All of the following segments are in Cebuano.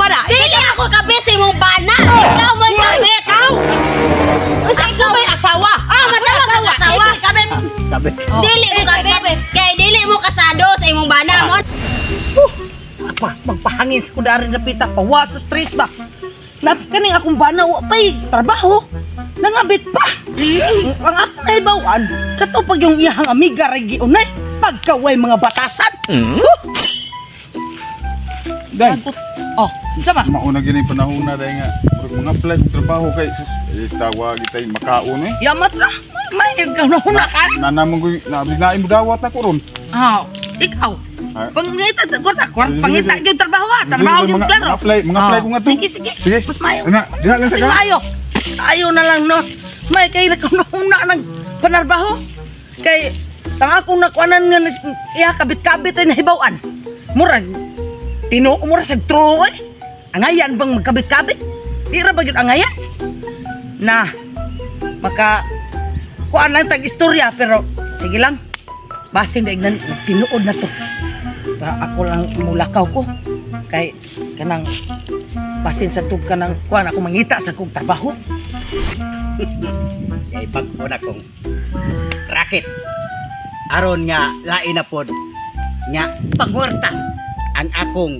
bana. Dili ako kabit sa imong bana. Ikaw mo'y kabit. Ikaw. Unsa ikaw may asawa? Ah, matawag kang asawa. Ikaw kabit. Kabit. Dili mo kabit. Kay dili mo kasado sa imong bana mo. Pa, magpahangin sa kudarin na pita, pawa sa street ba? Na, kaning akong bana, wa pa'y trabaho. Nangabit pa. Ang akong naibawan, kato pag yung iyahang amiga ray giunay, pagkaway mga batasan. Day, Oh, unsa ba? Mauna gini panahon na day nga murag mga apply kog trabaho kay sus eh, tawag itay makaon eh. Yamat ra. May nagkauna ka. Nanamon ko na mo dawat ako ron. Ah, ikaw. Ah. Pangita, kwarta, kwarta, Sige, pangita sige. yung trabaho ha. Trabaho Sige, yung mga- klaro. mga apply ko nga to. Sige, sige. Sige. Mas maayo. Ana, diha lang sa ka. Maayo. Ayo na lang no. May kay nakauna ng panarbaho. Kay tanga kong nakuanan nga iya kabit-kabit ay nahibawan. Murag tinuo mo ra sa true eh. Angayan bang magkabit-kabit? Di ra ba gyud angayan? Na maka kuan lang tag istorya pero sige lang. Basin daig na tinuod na to. Pa ako lang mulakaw ko kay kanang basin sa tug kanang kuan ako mangita sa kong trabaho. Kay bag-o na kong racket. Aron nga lain na pod nga pangwarta ang akong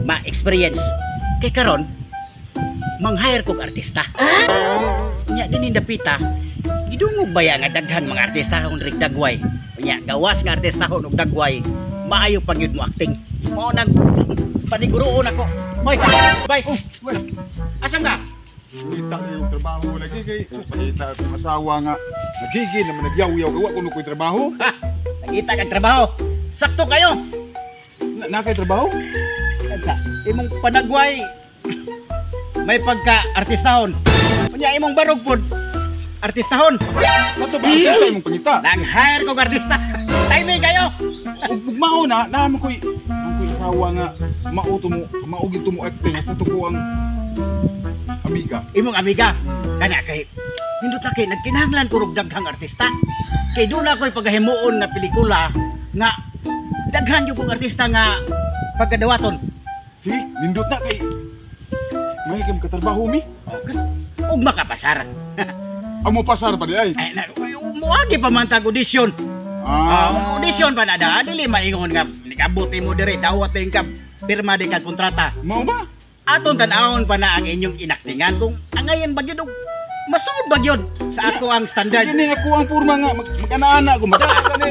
ma-experience. Kay karon mang-hire kog artista. Nya dinhi dapita, gidungog baya nga daghan mga artista kung rigdagway. Nya gawas nga artista ko og dagway, maayo pa gyud mo acting. Mao nang paniguroon ako. Hoy, bay. Oh, well, Asam ka? Ngita yung trabaho lagi kay sus pakita akong asawa nga nagigi naman nagyaw-yaw kay wa kuno ko'y trabaho. Ha, nangita kag trabaho. Sakto kayo. Na, na kay trabaho? Sa imong panagway may pagka artistahon. Unya imong barog pod artistahon. Kato ba artista imong pangita? Nang hire kog artista. Timing kayo. Ug ug mao na naman ko'y ang ko'y asawa nga mao to mo mao gid to mo acting hasta to ko ang amiga. Imong amiga kana kay nindot na kay nagkinahanglan ko og daghang artista. Kay doon ako'y pagahimuon nga pelikula nga daghan gyud kong artista nga pagkadawaton. Sige, nindot na kay may kam katrabaho mi. Okay. Ug makapasar. Ang mo pasar pa di ay. Ay, na, muagi pa man tag audition. Ah, Audition pa na da, dili maingon nga nigabot mo dire, dawat din ka pirma din ka kontrata. Mao ba? Aton tan-awon pa na ang inyong inaktingan kung angayan ba gyud og masuod ba gyud sa ako ang standard. Kini ako ang porma nga mag-ana-ana ko madala ka ni.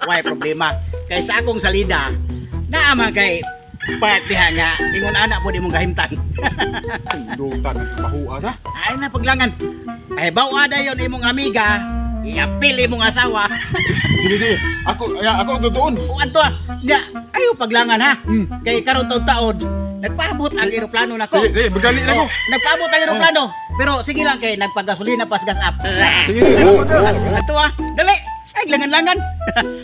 Way problema. Kay sa akong salida, naa man kay part diha nga ingon ana po di mong kahimtang. Duta ng trabaho asa. Ay na paglangan. Ay bawa dayon imong amiga, iapil imong asawa. Sige sige. Ako ay, ako ang tutuon. O anto ah, nya ayo paglangan ha. Kay karon taud-taod, nagpaabot ang eroplano nako. Sige, sige, magali na ko. Oh, nagpaabot ang eroplano. Pero sige lang kay nagpagasolina pas gas up. Sige, sige. Salamat, sir. Ato ah, dali. Ay, langan-langan.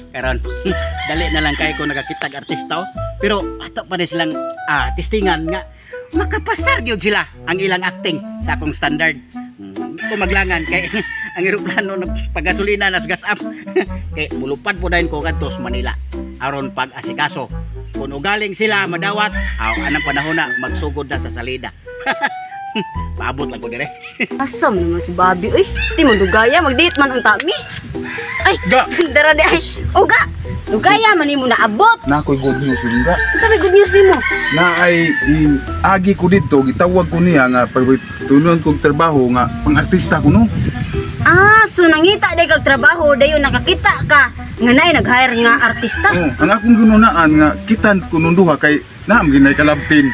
Karon, dali na lang kay ko nagakitag artista oh. Pero ato pa ni silang testingan nga makapasar gyud sila ang ilang acting sa akong standard. Ko maglangan kay ang eroplano nagpagasolina nas gas up. Kay mulupad po dayon ko kadto sa Manila aron pag-asikaso. Kung ugaling sila madawat, aw anang panahon na magsugod na sa salida. Paabot lang ko dire. Asam naman si Bobby uy. Di mo dugaya mag-date man unta mi. Ay, Ga. dara di ay. Uga. Dugaya man nimo naabot. Na ako'y good news nga. Unsa may good news nimo? Na ay agi ko dito gitawag ko niya nga pag tunon kog trabaho nga pang-artista ko no. Ah, so nangita day kag trabaho dayon nakakita ka nga naay nag-hire nga artista. Oh, ang akong ginunaan nga kitan ko nung duha kay naam ginay kalabtin.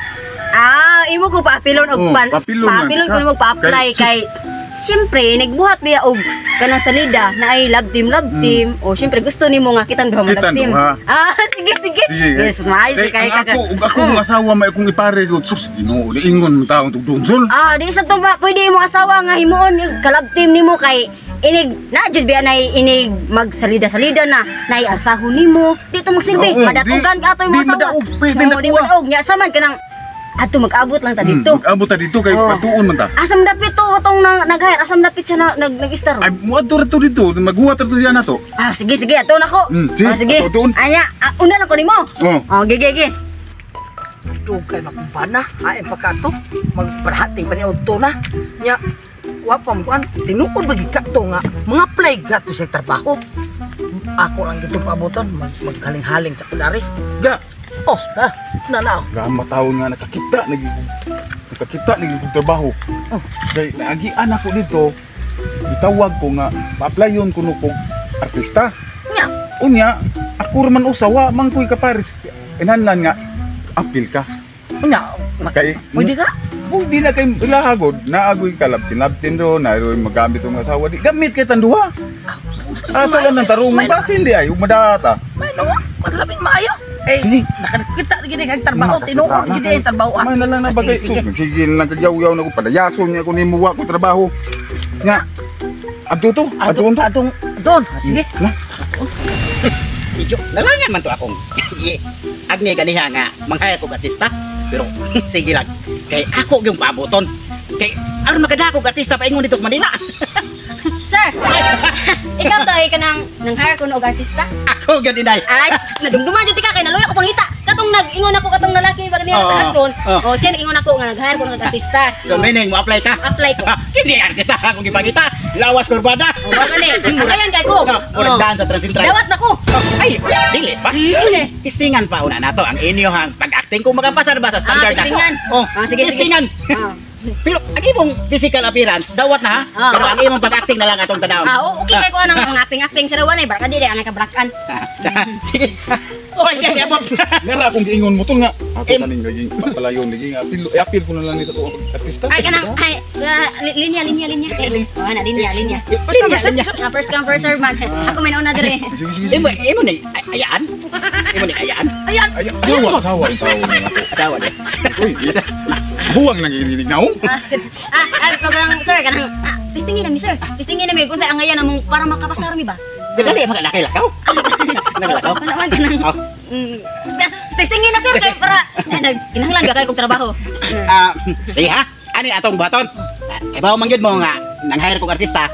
Ah, imo ko paapilon og Oh, pan paapilon man paapilon ka. ko nimo pa-apply Kay- kay siyempre nagbuhat biya og kanang salida na ay love team o siyempre gusto nimo nga kitang duha mo love Kitang team. duha. Ah, sige sige. Sige, Yes, maayo kay, kay ang ka. ako ug ako mong asawa may akong ipare so sus Ginoo niingon man taong tugdungsol. Ah, di sa to ba pwede imong asawa nga himuon yung kalab team nimo kay inig na jud biya nay inig magsalida-salida na nay alsahon nimo. Di to magsilbi, Oo, madatugan ka ato imong di asawa. madaog, pwede Oo, na di kuha. madaog nya saman kanang ato mag-abot lang ta dito. Mag-abot ta dito kay Oo. patuon man ta. Asam dapit to atong nang nag-hire, asam dapit siya na, nag-star. Ay muadto ra to dito, maghuwat ra to siya nato. Ah, sige sige, ato na ko. Sige, Ah, sige. ato, atuon. Anya, una na ko nimo. Oh. Oh, gigi gigi. Dugay makumpana, hain pa ka to. Magparhating pa ni Odto na. Nya, wa pa mo kuan, tinuod ba gid ka to nga mga play ka to sa trabaho. Ako lang gito paaboton, maghaling-haling sa kudari. Ga, Oh, na, na na. gama taon nga nakakita nagiging trabaho. Oh. Kay naagian ako dito, gitawag ko nga pa-applyon kuno kog artista. Nya, Unya, ako raman usawa man ko'y kaparis. Inhanlan nga apil ka. nya, Kay pwede ka? Pwede na kay ilahagod, naagoy kalabtin-labtin ro, naagoy magamit ang asawa di. Gamit kay tanduha. Asa lang ng tarong basin di ay umadata. May no, maglabing maayo. Eh, Sige. nakakita gid kag trabaho, Nakakita tinuod na gid kay- ang trabaho. Ah. May na lang na bagay. Sige, sige. Sige lang kagyaw-yaw na ko palayason niya ko nimo wa ko trabaho. Nga. Adto to, adto Atong to. atong doon. Ah, sige. Na. Medyo nalangan man to akong agni ganiha nga manghayag kog artista pero sige lang kay ako gyung paaboton kay aron makadako og artista paingon dito sa Manila. Sir, ikaw to ay kanang nang hire ko og artista. Ako gyud inday. Ay, nadumduman jud ka kay naluya ko pangita. Katong nag-ingon ako katong lalaki ba niya Oo. tahason. Oo. Oh, siya nag-ingon ako nga nag-hire ko ng artista. So meaning mo apply ka? Apply ko. Hindi artista akong gipangita, lawas kurbada. Oh, wa gani. Angayan kay ko. Murag Oh. daan sa Transcentral. Dawat na ko. Ay, dili pa. Tistingan pa una nato ang inyohang pag-acting kung makapasar ba sa standard Ah, tistingan. Oh, Ah, sige, sige. tistingan. Ah. Pero ang imong physical appearance dawat na ha. Ah. Pero ang imong pag-acting na lang atong tanawon. Ah, oh, okay kay ko anang ang acting-acting sa rawan ay barka dili ang kablakan. Sige. Oy, di abot. Nara akong giingon mo tol nga. Ako Em- kaning naging palayon naging apil, apil ko na lang ni sa tuong artista. Ay kanang ay ah, linya linya linya. Oh, ana linya linya. Linya, linya. Ah, first come first serve man. Ako may nauna diri. Sige, sige, sige. Imo imo ni ayaan. Imo ni ayaan. Ayan. Ay, asawa, asawa yung tao nga ako. Asawa ni. Uy, buwang nang ginig naong. Ah, ah, ah, sobrang sir kanang ah, tistingin na mi sir. Tistingin na mi kung sa angayan among para makapasar mi ba. Dali mga laki lakaw. Naglakaw. Wala man kanang Oh. Testingin na sir kay para na, kinahanglan ba kay kog trabaho. Ah, sige ha. Ani atong buhaton? Ah, kay bawo man gyud mo nga nang hire kog artista,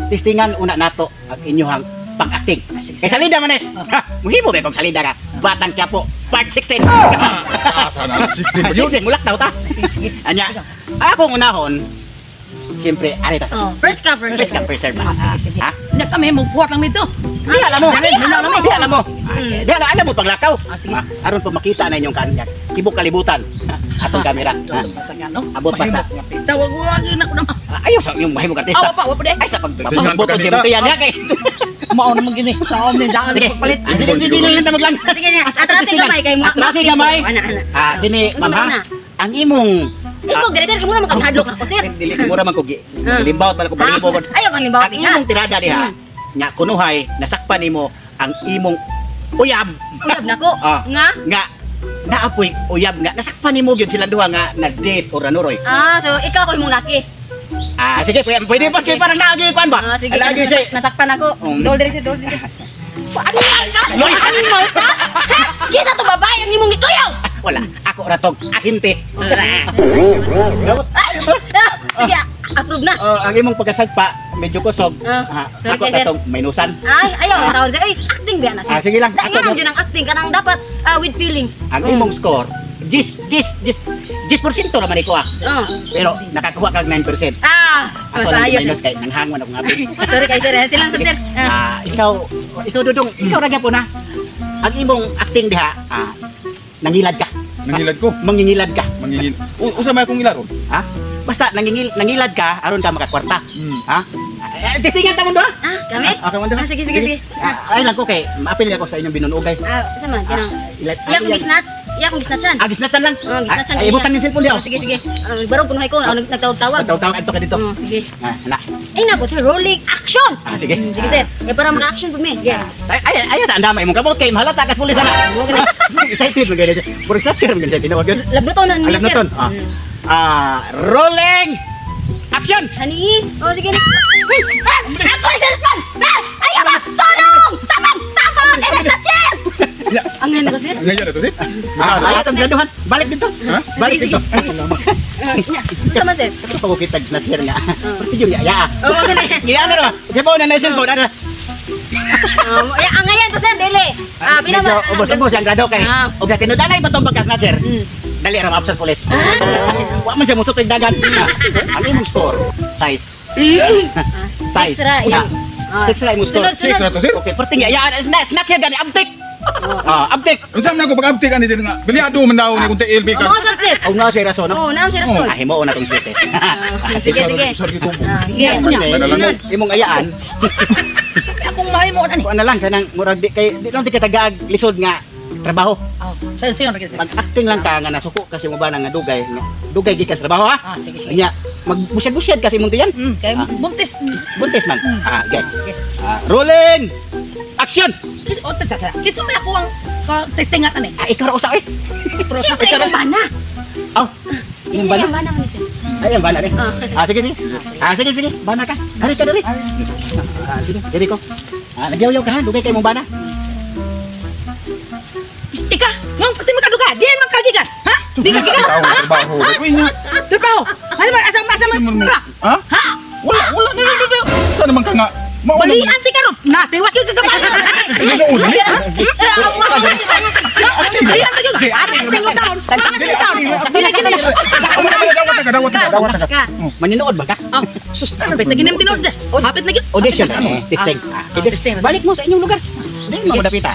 tistingan una nato ang inyohang pag-acting. Kay salida man eh. Ha, muhimo ba kog salida ka? Batang Quiapo, part 16. Asa na 16 pa yun. 16 mulak daw ta. Anya, akong unahon, siyempre ari ta sa Oh, first come first first serve. come first serve. Ah, sige, sige. Ha? Nya kami magbuhat lang nito. Di alam mo. Dali, Di alam mo. Di alam mo. Di alam mo paglakaw. Ah, sige. Ah, aron pa makita na inyong kanya. Tibok kalibutan. Atong kamera. Ah, Ano? Abot pa sa- Tawag wag na ko naman. Ayaw sa inyong mahimong artista. Awa pa, wa pa di. Ay sa pag Tingnan pagbuto pa siya kanita. mutiyan niya kay. Mao naman gini. Sa amin daan Sige. pagpalit. Ah, sige, hindi na lang ta maglang. Sige na, atrasin gamay kay mo. Atrasin gamay. Ana ana. Ah, dini Unsa ma'am man ha. una? Ang imong Ismog diri sir kay mura makahadlok ako sir. dili mura man ko gi. Ah. Limbaw pala ko balibo ko. Ayaw kang limbaw Ang imong tirada diha nga kunuhay nasakpan nimo ang imong uyab Uyab nako. Ah. Nga. Nga naapoy uyab nga nasakpan nimo gyud silang duha nga nag-date or anuroy. Ah, so ikaw ko imong laki. Ah, sige, pwede, pwede pa kay parang naagi kuan ba? Ah, sige. Lagi siya. Nasakpan ako. Dol diri sir, dol diri. Animal ka? Loy! Animal ka? Ha? Kinsa to babae ang imong gituyaw? Wala, ako ra tong ahinte. Dapat Ah, sige, approve na. oh, ang imong pagkasagpa medyo kusog. Ah, Ah, sorry ako kay sir. katong minusan. Ay, ayaw ang taon sir. Ay, acting ba na sir? Ah, sige lang. Da, Ako nga na- yun ang acting kanang dapat ah, with feelings. Ang imong score, 10 10 10 10% ra man iko ah. Oh. Pero nakakuha kag 9%. Ah, Ako mas lang ayos. minus kay nanghangon ako nga. Sorry kay sir, eh. Silang Sige. sir. Ah. Ah, ikaw ikaw Dudong, ikaw ra gyapon ha. Ang imong acting diha, ah, nangilad ka. Nangilad ko. Mangingilad ka. Mangingil. Usa may akong ilaron. Ha? Basta nangilad ka aron ka makakwarta. Ha? Eh, tistingan ta mo do. Ah, gamit? Okay mo do. Ah, sige, sige, sige. Ah, ay lang ko kay maapil ako sa inyong binunugay. Ah, sama, kanang. Ilan? Iya akong gisnatch. Iya akong gisnatchan. Ah, gisnatchan lang. Oh, gisnatchan. Ay, ibutan yung cellphone diha. Oh, sige, sige. Ah, barog kunuhay ko, ah, nagtawag-tawag. Tawag-tawag adto ka dito. Oh, sige. Ah, na. Ay nako, sir, rolling action. Ah, sige. Sige, sir. Eh, para maka-action pud mi. Sige. Ay, ay, ay, sa andama imong kamot kay mahalata kas pulis ana. Excited man gani siya. Murag snatcher man gani siya tinawag yun. Labnuton na niya, Alam sir. na ton. Ah. Ah, rolling action. Hani? Oh, sige na. Uy, ah, ako yung cellphone! Ah, ayaw ba? Tulong! Tabang! Tabang! Eh, nasa chair! Ya. Ang ano ko, sir? Ngayon na to, sir. Ah, ay, atong graduhan. Balik dito. Ha? Balik Sige, dito. Ah, nya. Unsa man, sir? Ito pa ko kitag snatcher nga. Pero yung ya. Oo, gani. Giya na ba? Okay po na na cellphone ana. Ya, ang ngayon to, sir, dili. Ah, pila Medyo ba? ubos-ubos ang grado kay. Ah. Og sa tinud-anay ba tong pagka-snatcher? Mm. Dali ra maabsat pulis. Wa man siya musot og dagan. Ang imong store size. Size. Six ra, iya. Six ra imong store. Sunod, Six sunod. ra to sir. Okay, perting yayaan snatcher gani abtik. Ah, abtik. Unsa man ako pag-abtik ani sir nga. Bilyado man daw ni kung tiil Oh, ka. mga sir, sir. Og nga siya rason no. Oh, naam siya rason. Ah, himuon na tong site. Sige, sige. Sir gitubo. Ah, Sige. Sunod. Imong ayaan, Akong mahimo ani. kuan na lang kanang murag di kay di lang di ka tagaag lisod nga trabaho. Oh, sayon sayon ra gyud. Mag-acting lang ka nga nasuko kasi mo ba na nga dugay nga dugay gikan sa trabaho ha. Ah, sige sige. Nya magbusyad-busyad kasi imong tiyan. Kay buntis. Buntis man. Ah, okay. Ah, rolling. Action. Kis oh, teka, teka. Kisa may ako ang testingan ani. Ah, ikaw ra usa oy. Siyempre, ikaw bana. Aw. Imong bana. Hindi, bana man sir. Ay, ang bana ni. Ah, sige sige. Ah, sige sige. Bana ka. Hari ka diri. Ah, sige, diri ko. Ah, nagyaw-yaw ka ha, dugay kay imong bana. Pisti ka. Ngong pati makaduga. Diyan man kagigan. Ha? Di ka gigan. Tao trabaho. Uy nga. Trabaho. Ano man asa asa man. Ha? Wala wala na na. Sa naman ka nga. Mauna man. Balian ti karon. Na tiwas gyud kagabay. Ay, nauna ni. Balian ti gyud. Acting ko taon. Acting taon. Dili gini. Dawat ka, dawat ka, dawat ka. Ka. Maninood ba ka? Oh, sus, hapit na ginim tinuod. Hapit na gyud. Audition eh, testing. Ah, Ah, testing. Balik mo sa inyong lugar. Hindi mo dapita.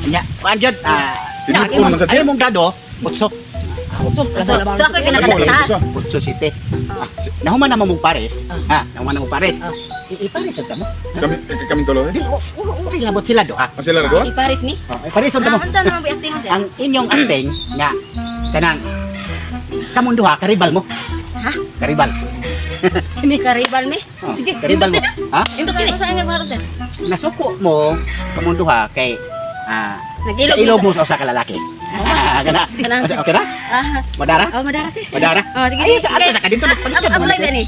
Nya, kuan jud. Ah, Tinuod man sa ay mong grado, 8. Ah, 8. So, so ako yung pinakataas. 8 city. Ah, nahuman na mo mong pares. Ha, nahuman na mong pares. Ipares sa mo. Kami kami tuloy. Di, uri labot sila do ha. Ang sila ra doon? Iparis mi. Oh, ipares sa mo. Ah, unsa naman ba acting mo sir? Ang inyong acting nga kanang kamong duha karibal mo. Ha? Karibal. Karibal mi. Oh, Sige, karibal mo. Ha? Indot Unsa kini. unsa ang mga sir? Nasuko mo kamong duha kay Nagilog ilog mo sa usa ka lalaki. Kana. Kanang- Okay ra? Ah, Madara? oh, madara sir. Madara? Oh, sige. Ay, sa ato sa kadito nagpanikan Amo naman. lang gani.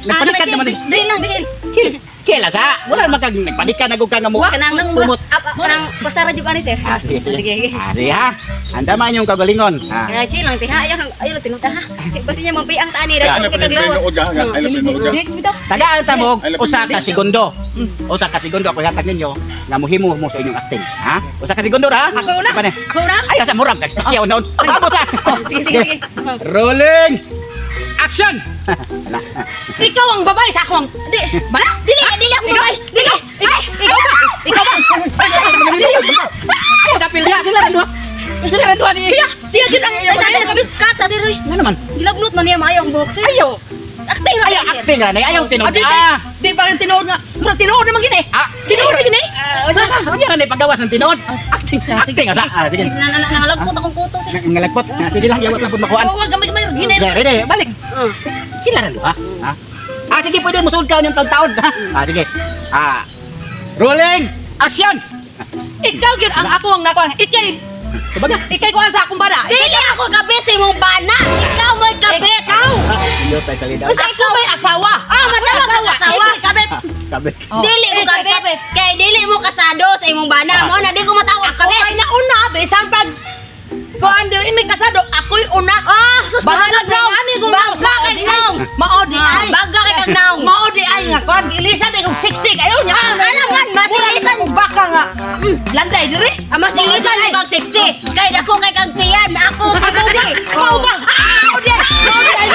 Nagpanikan naman eh. Chill lang, chill. Chill. Chill sa. Wala naman kag nagpanikan na gud ka nga mo. Kanang nang Pumot. kanang pasara jud ani sir. Ah, sige, sige. Sige, sige. Ah, sige ha. Anda man yung kagalingon. Ah. Kaya chill lang tiha, ayaw ayaw tinuta ha. Basta niya mampiang ta ani Ay, ra la kay kaglawas. pinuod ka, ay la pinuod ka. Tagaan ta mo Ay, labi- usa ka segundo. Usa ka segundo ako hatag ninyo nga mohimo mo sa inyong acting. Ha? Usa ka segundo ra. Ako una. Apa ni? Ako una. Ay, sa murag kag sakyaw noon. Abot sa. Sige, sige, sige. Rolling. Action. Ala. Ikaw ang babae sa ako ang Di, bala. dili, dili ako babae. Dili. Ay, ikaw ba? Ikaw ba? Ay, dapil niya sila ra duha. Sila ra duha ni. Siya, siya gyud ang Ay, sabi, cut sa sir. Uy. Nga naman. Gilagnot man niya maayo ang buhok sir. Ayo. Acting ra Ayaw sir. acting ra ni. Ayaw tinuod. Ah, di, Ah. di ba yung tinuod nga? Murag tinuod naman gini. Ah, Tinuod na gini. Unya ra ni paggawas ng tinuod. Acting, acting asa. Ah, sige. Nangalagpot akong kuto sir. Ngalagpot. Ah, sige lang, yawat lang pud makuan. Oh, wag gamay gamay gini. Okay, ready, balik. Sila ra duha. Ha? Ah, sige, pwede musulod ka niyang taon-taon. Ha? Ah, sige. Ah. Rolling. Action. Ikaw gyud ang ako ang nakuha. Ikay, Tubaga. ikay kuan sa akong bana. Dili ako kabit sa imong bana. Ikaw mo'y kabit. Ikaw. Iyo tayo salida. Ako may asawa. Ah, matawag kang asawa. Ikay kabit. Kabit. Oh. Dili mo Ikay kabit. Kay dili mo kasado sa imong bana. Mo na di ko matawag kabit. Ako ay nauna, bisan pag kuan di may kasado, ako'y una. Ah, sus Bahala bahala naw. ani kung Bagga kay naw. Mao di ay. Bagga kay kag naw. Mao di ay nga kuan gilisan ay kung siksik ayo nya. Ah, ano man, masilisan. Murag baka nga. Landay diri. Ah, mas nilisan mo kag sexy. Kay dako kay kag tiyan. Ako sexy. Mao ba? Ah, mao di ay. Mao di ay.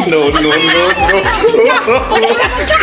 No, no, no, no.